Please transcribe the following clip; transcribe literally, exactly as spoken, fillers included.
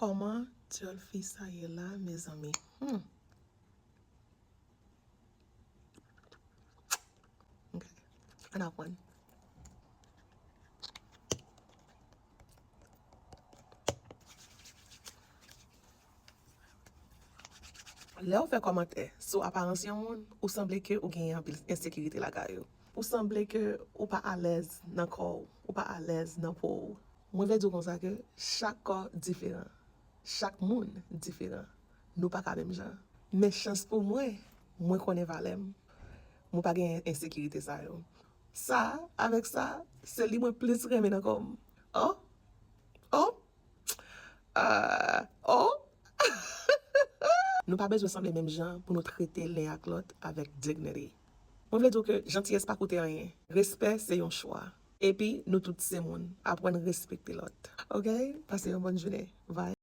Kòman dyòl fi sa ye la, mezanmi? Hmm. Ok. Ann aprann. Lè w fè kòmantè sou aparans yon moun, ou sanble ke ou genyen anpil ensekirite lakay ou. Ou sanble ke ou pa alèz nan kò w, ou pa alèz nan po w. Mwen vle di w konsa ke chak kò diferan, chak moun diferan. Nou pa ka menm jan. Men chans pou mwen, mwen konnen valè m. Mwen pa gen ensekirite sa yo. Sa, avèk sa, se li mwen plis renmen nan kò m. Oh! Oh! Ah, oh! Nou pa bezwen sanble menm jan pou nou trete len ak lòt avèk dignity. Mwen vle di w ke jantiyès pa koute anyen. Respè se yon chwa. Epi, nou tout se moun. Aprann respekte lòt. Ok? Pase yon bòn jounen. Bye.